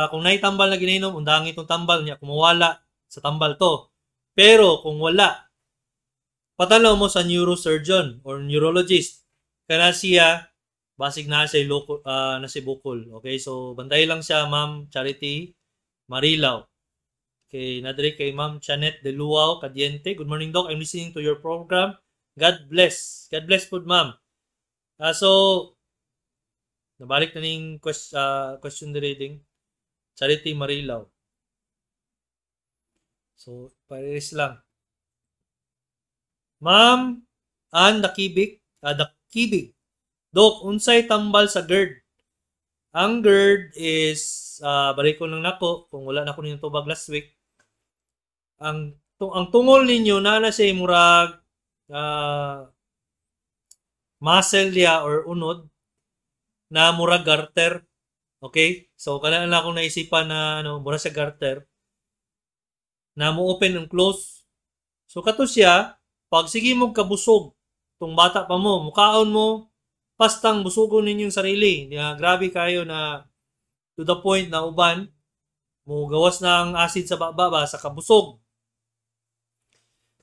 kung naitambal na ginainom, undangin itong tambal niya, kung mawala sa tambal to. Pero kung wala, patanaw mo sa neurosurgeon or neurologist. Kana siya, basig na siya loko, na si bukol. Okay, so bantay lang siya, Ma'am Charity Marilaw. Okay, nadiri kay Ma'am Chanet De Luau Cadiente. "Good morning, Doc. I'm listening to your program. God bless." God bless po, ma'am. So, nabalik na ning question the reading. Charity Marilaw. So, pares lang. Ma'am Ann Dakibik, Dakibig. "Dok, unsay tambal sa GERD?" Ang GERD is, balik ko lang nako, kung wala na ko ninyo tubag last week. Ang tungol ninyo, na siya murag muscle niya or unod na murag garter. Okay? So kana lang akong naisipan na ano, mura siya garter na mo open and close. So kato siya, pag sige mo kabusog, tung bata pa mo, mukaon mo, pastang busugon ninyong sarili. Ya, grabe kayo na to the point na uban, mo gawas na ang acid sa baba ba, sa kabusog.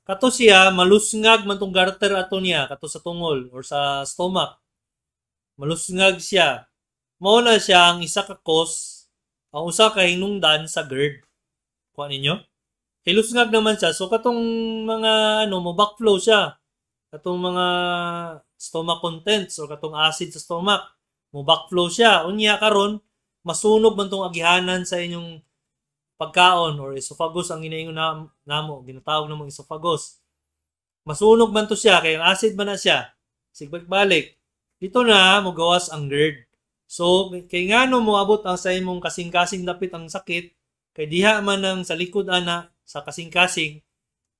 Kato siya, malusngag man tong garter ato niya, kato sa tungol or sa stomach. Malusngag siya. Mao na siya ang isa ka cause, ang usa ka hinungdan sa GERD. Kuha ninyo? Kay lusngag naman siya, so katong mga ano, mo backflow siya. Katong mga stomach contents or katong acid sa stomach, mo backflow siya. Unya karon masunog man tong agihanan sa inyong pagkaon or esophagus ang ginaingon na, namo, ginatawag namo esophagus. Masunog man to siya kay ang acid man na siya. Sigbalik-balik. Dito na mogawas ang GERD. So kay ngano moabot ang sa imong kasing-kasing dapit ang sakit, kay diha man ang sa likod ana sa kasing-kasing,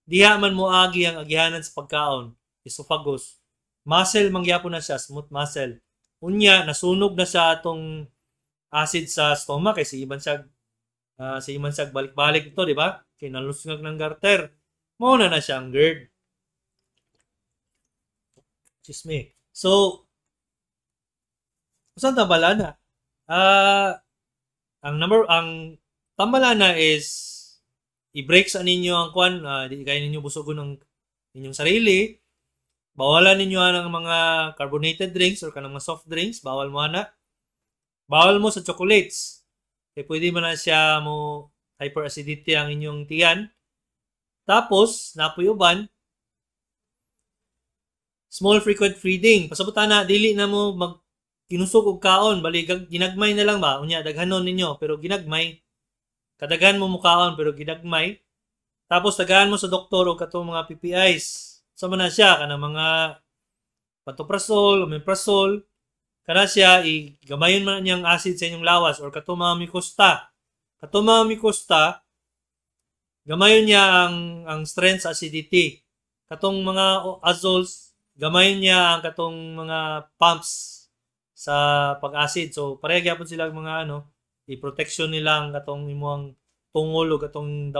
diha man moagi ang agihanan sa pagkaon, esophagus. Muscle mangyapon na siya, smooth muscle. Unya nasunog na siya atong acid sa stomach kay si iban siya balik-balik ito, di ba? Kay nalusngag ng garter. Mao na na siya ang GERD. Excuse me. So, usan tambalana? Ang tambalana is i-break sa ninyo ang kwan, di kayo ninyo busogon ang inyong sarili. Bawalan ninyo ang mga carbonated drinks or kanang mga soft drinks, bawal mo ana. Bawal mo sa chocolates. Kaya pwede mo na siya mo hyperacidity ang inyong tiyan. Tapos, napoy uban, small frequent feeding. Pasabot na, dili na mo mag kinusog og kaon, bali ginagmay na lang ba, unya daghanon ninyo pero ginagmay. Kadaghan mo mukaon pero ginagmay. Tapos tagaan mo sa doktor og katong mga PPIs. Sa man na siya kanang mga pantoprazole, omeprazole, kana siya igamayon man niyang acid sa inyong lawas or katong mga mikusta. Katong mga mikusta, gamayon niya ang strength sa acidity. Katong mga azoles, gamayon niya ang katong mga pumps sa pag-acid. So pareha gyapon sila mga ano, i-protection nila ang katong imong tungol o katong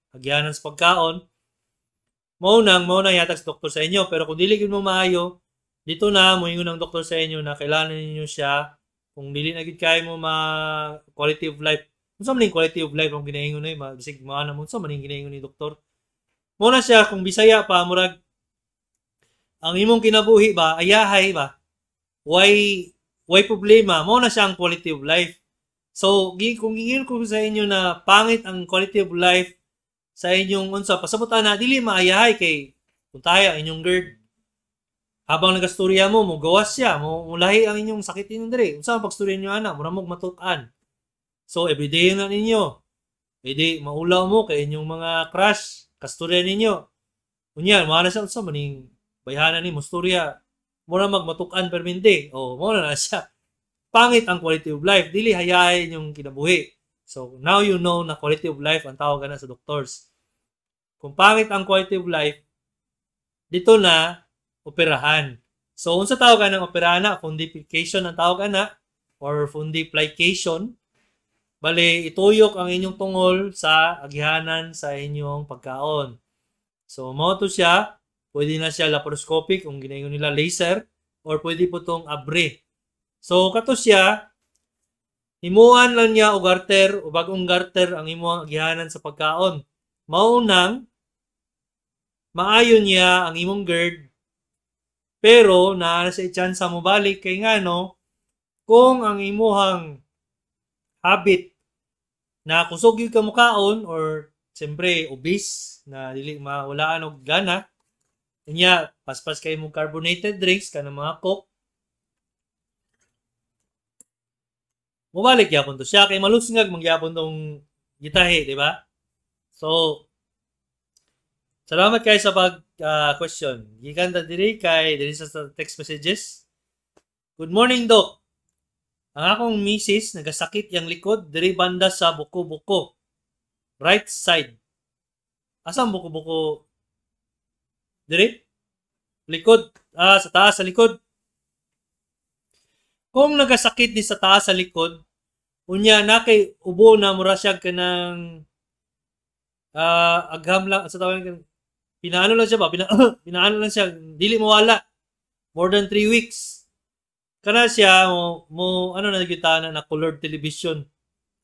agyanan sa pagkaon. Mao nang yatag sa doktor sa inyo, pero kung dili gyud mo maayo, dito na moingon ang doktor sa inyo na kailangan ninyo siya Kung dili na gid kay mo ma quality of life. Unsa man ning quality of life ang ginaingon ni, bisig maana mo unsa man ning ginaingon ni doktor. Mo na siya kung Bisaya pa, murag ang imong kinabuhi ba ayahay ba, way problema, mo na siya ang quality of life. So, kung giingon ko sa inyo na pangit ang quality of life sa inyong unsa, pasabot ana dili maayahay kay kung tayo ang inyong GERD, habang nagastorya mo, mo gawas siya, mo mulahi ang inyong sakit inyong diri. Unsa ang pagstorya ninyo ana, mura mo matuk-an. So everyday na ninyo. Edi maulaw mo kay inyong mga crush, kastorya ninyo. Unya, mo na siya unsa maning bayhana ni mo storya. Mura magmatuk-an permente. O mo na na siya. Pangit ang quality of life, dili hayahay inyong kinabuhi. So now you know na quality of life ang tawag na sa doctors. Kung pangit ang quality of life, dito na operahan. So unsa tawag anang operahan na? Fundification ang tawag ana or fundoplication. Bale, ituyok ang inyong tungol sa agihanan sa inyong pagkaon. So mao to siya, pwede na siya laparoscopic kung ginaingon nila laser or pwede po tong abre. So kato siya, himuan lang niya og garter o bagong garter ang imong agihanan sa pagkaon. Mao nang maayo niya ang imong GERD, pero naa na sa tsansa mo balik kay ngano kung ang imuhang habit na kusog gyud ka mukaon or siyempre obese na dili mawalaan og gana, unya paspas kay mo carbonated drinks kanang mga Coke, mobalik gyapon to siya kay malusngag man gyapon tong gitahi, di ba? So salamat kay sa pag question. Gikan ta diri kay diri sa text messages. Good morning, Doc. Ang akong misis nagasakit yang likod diri banda sa buko-buko. Right side. Asa ang buko-buko? Diri? Likod. Ah, sa taas sa likod. Kung nagasakit ni sa taas sa likod, unya na kay ubo na mura siya kanang agham lang sa tawag, pinaano lang siya ba? Pinaano lang siya, dili mawala. More than 3 weeks. Kana siya mo ano na gyud na colored television.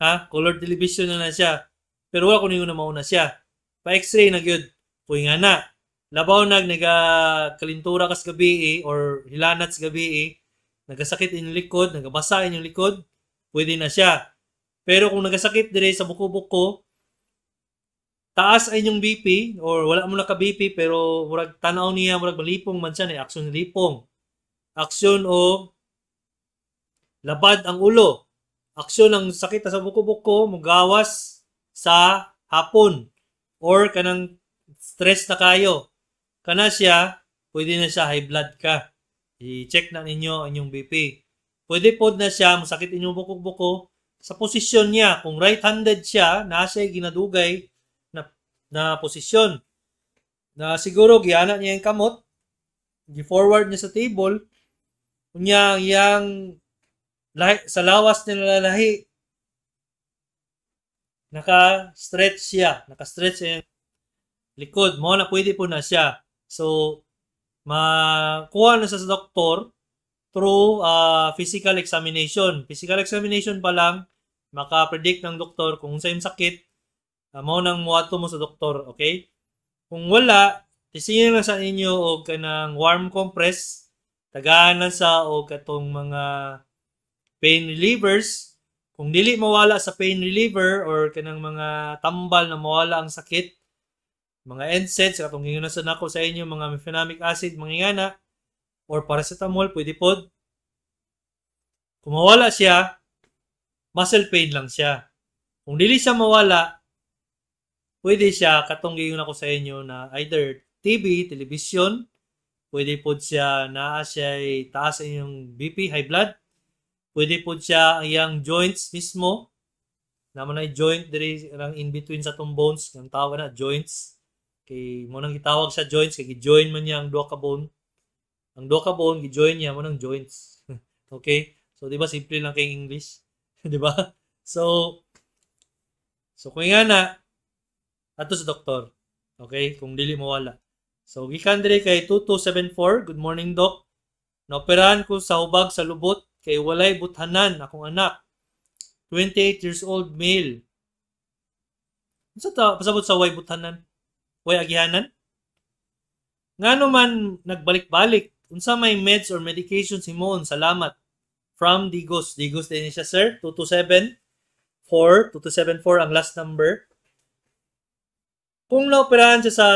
Ha? Colored television na na siya. Pero wala ko ningon na mauna siya. Pa X-ray na gyud. Kuy nga na. Labaw nag naga kalintura kas gabi or hilanat sa gabi, nagasakit inyong likod, nagabasa inyong likod, pwede na siya. Pero kung nagasakit dire sa buko-buko, taas ay inyong BP or wala mo naka BP pero murag tanaw niya murag malipong man siya, ni aksyon lipong. Aksyon o labad ang ulo. Aksyon ang sakit sa buko-buko mugawas sa hapon or kanang stress na kayo. Kana siya, pwede na siya high blood ka. I-check na ninyo ang inyong BP. Pwede pod na siya masakit inyong buko-buko sa posisyon niya. Kung right-handed siya, nasa ginadugay na posisyon. Na siguro giana niya yung kamot, gi-forward niya sa table, unya yang lahi, sa lawas niya nalalahi, naka-stretch siya, naka-stretch siya yung likod. Mo na pwede po na siya. So, makuha na sa doktor through physical examination. Physical examination pa lang, maka-predict ng doktor kung sa sakit, mao nang muadto mo sa doktor, okay? Kung wala, tisingin lang sa inyo og kanang warm compress, tagaan lang sa og katong mga pain relievers. Kung dili mawala sa pain reliever or kanang mga tambal na mawala ang sakit, mga NSAIDs, katong giingon sa nako sa inyo, mga mefenamic acid, mga ingana, or paracetamol, pwede pod. Kung mawala siya, muscle pain lang siya. Kung dili siya mawala, pwede siya, katong giingon ako sa inyo na either TV, television, pwede pod siya naa siya taas ang inyong BP, high blood, pwede pod siya ang iyang joints mismo, naman ay joint diri lang in between sa tong bones, ang tawag na joints. Kay mo nang gitawag sa joints kay gi-join man niya ang duha ka bone. Ang duha ka bone gi-join niya mo nang joints. Okay? So di ba simple lang kay English, di ba? So kung nga na ato sa doktor. Okay? Kung dili mawala. So gikan diri kay 2274, good morning, Doc. Naoperahan ko sa hubag sa lubot Kay walay buthanan akong anak. 28 years old male. Unsa ta pasabot sa way buthanan? Way agihanan? Ngano man nagbalik-balik? Unsa may meds or medications himuon? Salamat. From Digos. Digos din siya, sir. 227 4 2274 ang last number. Kung naoperahan siya sa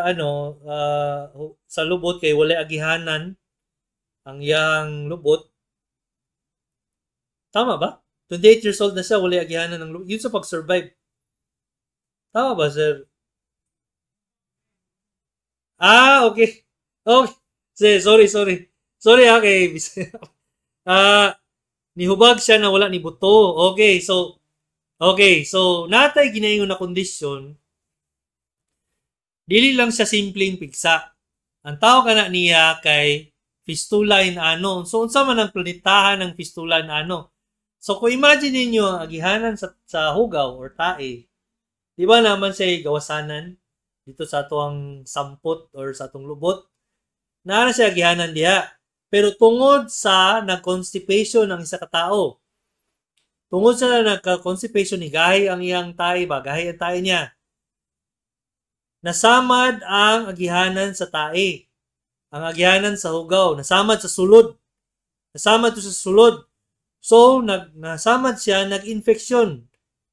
ano sa lubot kay walay agihanan ang iyang lubot. Tama ba? 28 years old na siya, walay agihanan ng lubot. Yun sa pag-survive. Tama ba, sir? Ah, okay. Okay. Sorry, sorry. Sorry ha, kay nihubag siya na wala ni buto. Okay, so natay ginaingon na kondisyon, dili lang siya simpleng pigsa. Ang tawag kana niya kay fistula in ano. So unsa man ang planitahan ng fistula in ano? So kung imagine ninyo ang agihanan sa hugaw or tae, di ba naman siya gawasanan dito sa atuang sampot or sa atong lubot? Naa na siya agihanan diha. Pero tungod sa nag-constipation ang isa ka tao, tungod sa nagka-constipation, ni gahi ang iyang tae ba, gahi ang tae niya. Nasamad ang agihanan sa tae. Ang agihanan sa hugaw, nasamad sa sulod. Nasamad to sa sulod. So, nasamad siya, nag-infection.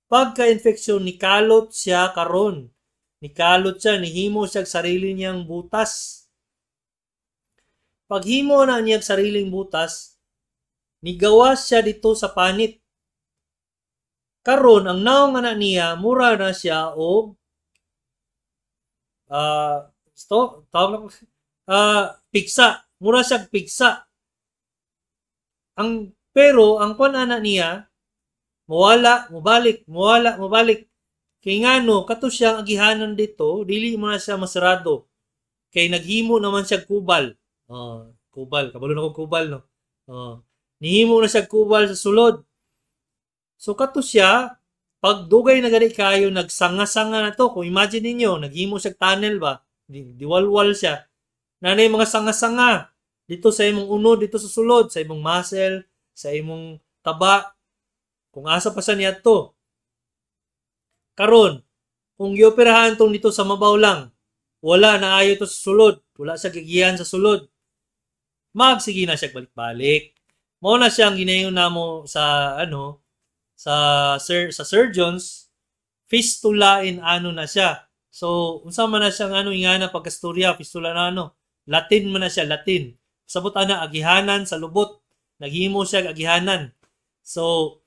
Pagka-infection, nikalot siya karon. Nikalot siya, nihimo siya sarili niyang butas. Paghimo na niya sariling butas, nigawas siya dito sa panit. Karon ang naong ana niya, mura na siya og sto tawag na pigsa, mura siya pigsa. Ang pero ang kuan ana niya, muwala, mubalik, muwala, mubalik. Kay ngano kato siyang agihanan dito, dili mo na siya masarado. Kay naghimo naman siya kubal. Oh, kubal, kabalo na ko kubal, no. Oh, nihimo na siya kubal sa sulod. So kato siya, pag dugay na gani kayo, nagsanga-sanga na to. Kung imagine ninyo, naghimo siya tunnel ba? Diwalwal siya. Nanay mga sanga-sanga dito sa imong unod, dito sa sulod, sa imong muscle, sa imong taba, kung asa pa siya niya to. Karon, kung gioperahan tong dito sa mabaw lang, wala na ayo to sa sulod, wala siya gigihan sa sulod. Magsige na siya balik-balik. Mao na siya ang ginayon namo sa ano sa sir, sa surgeons, fistula in ano na siya. So, unsa man na siyang ano ingana pagkastorya, fistula na ano. Latin man na siya, Latin. Sabot ana agihanan sa lubot. Naghimo siya agihanan. So,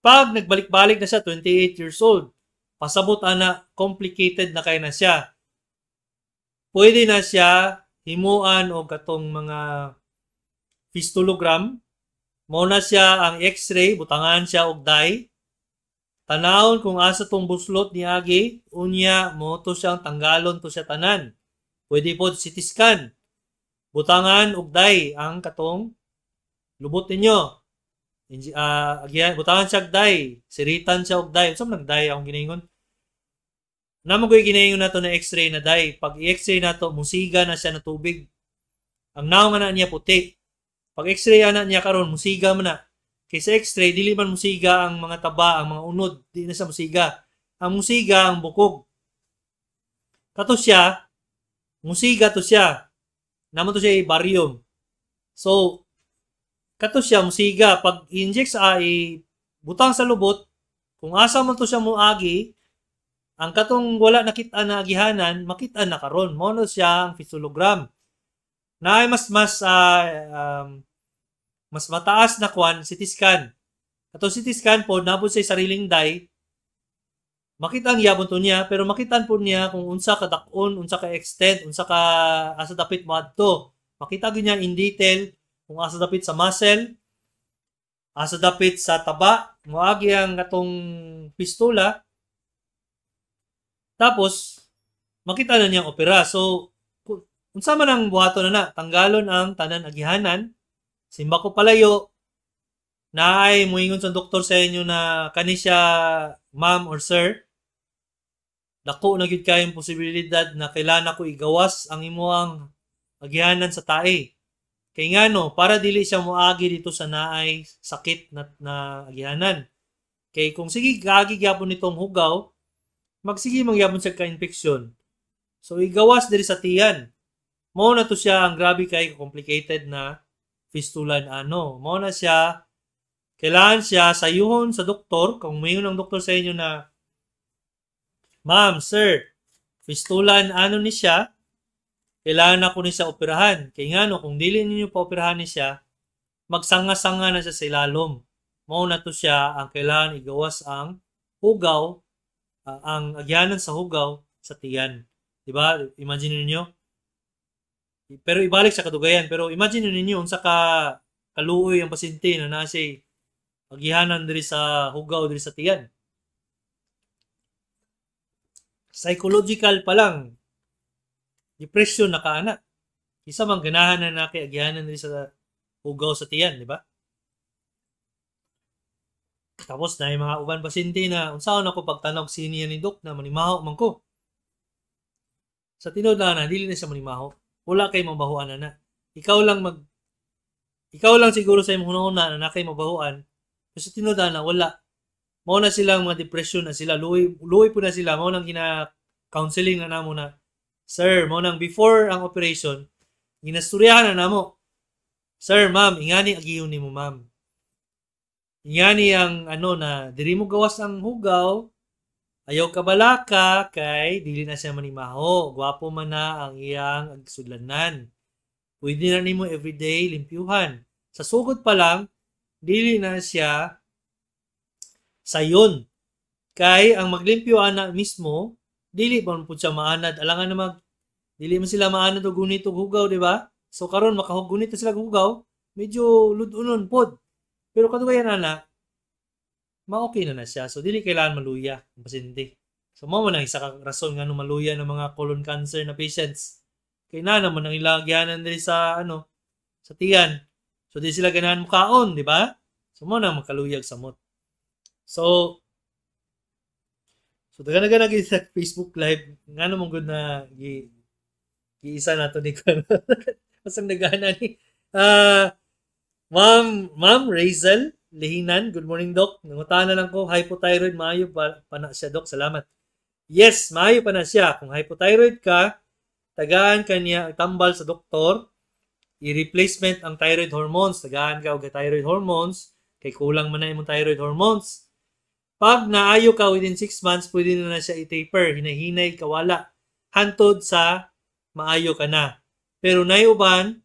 pag nagbalik-balik na siya, 28 years old, pasabot ana complicated na kay na siya. Pwede na siya himuan og katong mga fistulogram. Mao na siya ang x-ray, butangan siya og dye. Tanawon kung asa tong buslot ni agi, unya mo to siyang tanggalon to siya tanan. Pwede pod CT scan. Butangan og dye ang katong lubot ninyo. Agihan, butangan siya og dye, siritan siya og dye. Unsa man nag dye akong ginaingon? Namo ko'y ginaingon nato na x-ray na dye. Pag i-x-ray nato, musiga na siya na tubig. Ang naong ana niya puti. Pag x-ray ana niya karon, musiga man na. Kay sa x-ray dili man musiga ang mga taba, ang mga unod, di na siya musiga. Ang musiga ang bukog. Kato siya, musiga to siya. Namo to siya barium. So, kato siya musiga pag inject sa ai butang sa lubot, kung asa man to siya moagi, ang katong wala nakita na agihanan, makita na karon. Mao na siya ang fistulogram. Na ay mas mas um, mas mataas na kwan, CT scan. Ato CT scan po, nabot sa sariling dye, makita ang yabon to niya, pero makita po niya kung unsa ka dak-on, unsa ka extent, unsa ka asa dapit mo adto. Makita gyud niya in detail kung asa dapit sa muscle, asa dapit sa taba, moagi ang katong pistula. Tapos makita na niyang opera. So unsa man ang buhaton na na, tanggalon ang tanan agihanan, simba ko palayo, naay moingon sa doktor sa inyo na kani siya, ma'am or sir, dako na gyud kayong posibilidad na kailangan ako igawas ang imuang agihanan sa tae. Kay ngano, para dili siya moagi dito sa naay sakit na agihanan. Kay kung sige kaagi gyapon nitong hugaw, magsige man gyapon siya ka-infection. So igawas diri sa tiyan. Mao na to siya ang grabe kay complicated na fistula in ano. Mao na siya kailangan siya sayuhon sa doktor. Kung mayon ang doktor sa inyo na, "Ma'am, sir, fistula in ano ni siya, kailangan ako ni siya operahan." Kay ngano, kung dili ninyo pa operahan ni siya, magsanga-sanga na siya sa ilalom. Mao na to siya ang kailangan igawas ang hugaw, ang agyanan sa hugaw sa tiyan. Di ba? Imagine niyo. Pero ibalik sa kadugayan. Pero imagine ninyo unsa ka kaluoy ang pasyente na naa siya agihanan diri sa hugaw diri sa tiyan. Psychological pa lang, depression na kaana. Isa man ganahan na na kay agihanan diri sa hugaw sa tiyan, di ba? Tapos na yung mga uban pasyente na, "Unsaon ako pagtanaw siniya ni Dok na manimaho man ko?" Sa tinuod na, dili na siya manimaho. Wala kay mabahuan na na. Ikaw lang siguro sa imong hunahuna na na kay mabahuan. Pero sa tinuod na wala. Mao na silang mga depression na sila, luoy luoy po na sila. Mao nang gina counseling na namo na, "Sir," mao nang before ang operation, ginasturyahan na namo. "Sir, ma'am, ingani agiyon nimo, ma'am. Ingani ang ano na diri mo gawas ang hugaw, ayaw ka balaka kay dili na siya manimaho. Gwapo man na ang iyang sudlanan. Pwede na nimo everyday limpyuhan." Sa sugod pa lang, dili na siya sayon. Kay ang maglimpyo ana mismo, dili pa man pud siya maanad. Alangan na dili man sila maanad og gunit og hugaw, di ba? So karon makagunit na sila og hugaw, medyo ludunon pod. Pero kadugayan ana, ma-okay na na siya. So dili kailangan maluya ang pasyente. So mao man ang isa ka rason ngano maluya ng mga colon cancer na patients. Kay na naman ang ilagyanan diri sa ano sa tiyan. So di sila ganahan mukaon, di ba? So mao na makaluyag samot. So daghan na sa Facebook Live ngano mong good na gi giisa nato ni ko. Masang nagana ni Ma'am Razel Lihinan, "Good morning, Doc. Nangutana lang ko, hypothyroid maayo pa na siya, Doc? Salamat." Yes, maayo pa na siya. Kung hypothyroid ka, tagaan ka niya tambal sa doktor, i-replacement ang thyroid hormones. Tagaan ka og thyroid hormones, kay kulang man na imong thyroid hormones. Pag naayo ka within 6 months, pwede na na siya i-taper. Hinay-hinay kawala. Hantod sa maayo ka na. Pero naiuban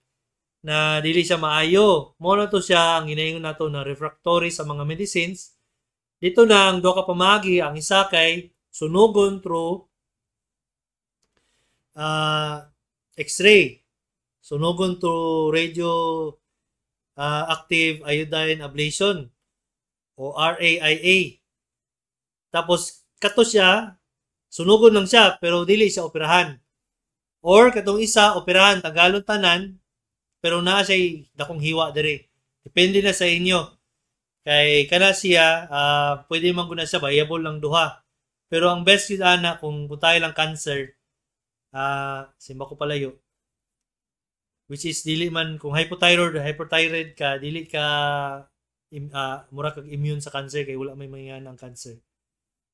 na dili siya maayo. Mao na to siya ang ginaingon nato na refractory sa mga medicines. Dito na ang duha ka pamaagi, ang isa kay sunugon through X-ray. Sunugon through radio active iodine ablation o RAIA. Tapos kato siya, sunugon lang siya pero dili siya operahan. Or katong isa, operahan, tanggalon tanan pero naa siya dakong hiwa diri. Depende na sa inyo. Kay kana siya, pwede man guna siya, viable lang duha. Pero ang best yun ana kung tayo lang cancer, simba ko palayo. Which is dili man kung hypothyroid or hyperthyroid ka, dili ka mura kag immune sa cancer kay wala may mga ang cancer.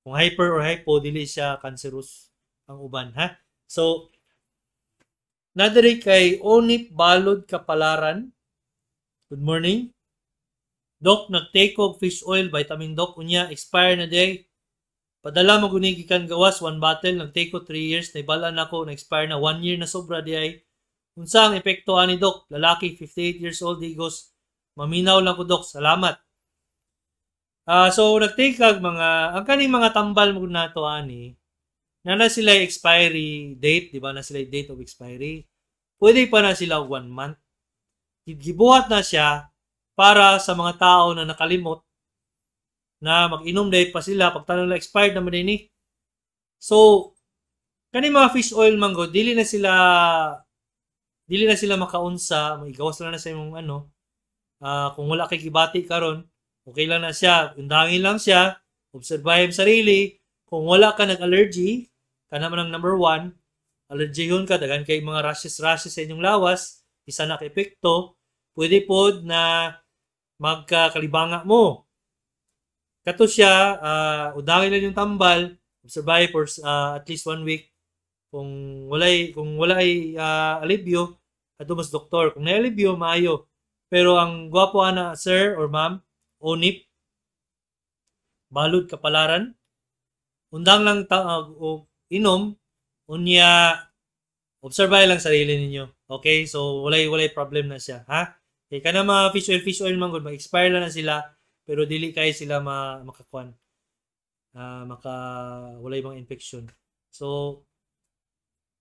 Kung hyper or hypo, dili siya cancerous ang uban, ha? So, nadiri kay Onip Balod Kapalaran. "Good morning. Doc, nag-take og fish oil, vitamin doc, unya, expire na day. Padala mo guni gikan gawas, one bottle, nag-take ko 3 years, naibal-an nako, na-expire na 1 year na sobra di ay. Unsa ang epekto ani, Doc? Lalaki, 58 years old, Digos. Maminaw lang ko, Doc. Salamat." So nag-take kag mga ang kaning mga tambal mo nato ani na sila expiry date, di ba? Na sila date of expiry. Pwede pa na sila one month. Gibuhat na siya para sa mga tao na nakalimot na mag-inom dahil pa sila pagtanong na expired naman din ni. So, kani mga fish oil man gud, dili na sila makaunsa, maigawas lang na sa imong ano, kung wala kay gibati karon, okay lang na siya, undangin lang siya, obserbahin sarili, kung wala ka nag-allergy, kana man ang number one, allergyhon ka, daghan kay mga rashes rashes sa inyong lawas, isa na ka epekto. Pwede pod na magkakalibanga mo. Kato siya, udangin lang yung tambal, survive for at least one week. Kung walay alibyo, adto mas doktor. Kung naay alibyo, maayo. Pero ang gwapo ana, sir or ma'am, onip, balud kapalaran, undang lang o inom, unya observe lang sarili ninyo. Okay? So walay problem na siya, ha? Kay kana mga fish oil man gud, mag-expire lang na sila pero dili kay sila makakuan. Maka walay mga infection. So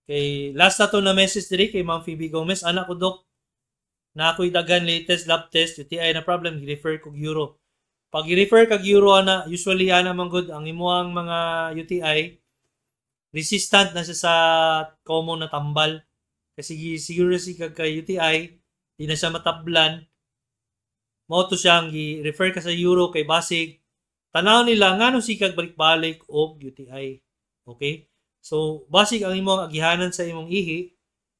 kay last na to na message diri kay Ma'am Phoebe Gomez, "Anak ko, dok, na ako'y daghan latest lab test, UTI na problem, gi-refer kog uro." Pag i-refer kag uro ana, usually ana man gud ang imuang mga UTI, resistant na siya sa common na tambal. Kasi siguro si kag kay UTI, di na siya matablan. Mao to siyang gi-refer ka sa uro kay basig tanaw nila ngano sikag balik-balik og UTI. Okay? So basig ang imong agihanan sa imong ihi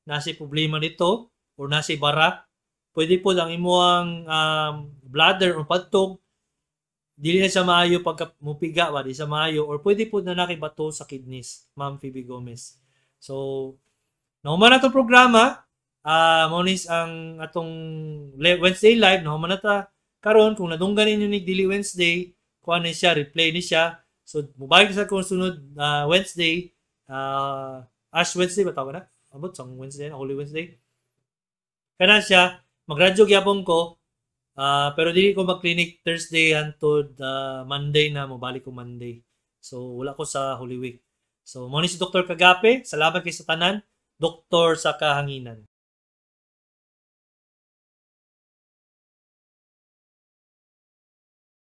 nasa problema nito or nasa bara. Pwede po ang imong bladder or padtog dili na siya maayo pagka mupiga ba, di siya maayo, or pwede po na nakibato sa kidneys, Ma'am Phoebe Gomez. So, nahuman na itong programa, mao ni ang atong Wednesday live, nahuman na ta karon. Kung nadunggan ninyo ni dili Wednesday, kuha ni siya, replay ni siya. So, mubalik sa kung sunod Wednesday, Ash Wednesday ba tawag na? Abot sa Wednesday, Holy Wednesday. Kana siya, magradyo gyapon ko, pero dili ko mag-clinic Thursday hantod Monday na, mobalik ko Monday. So wala ko sa Holy Week. So mo ni si Dr. Kagape, salamat kay sa tanan, doktor sa kahanginan.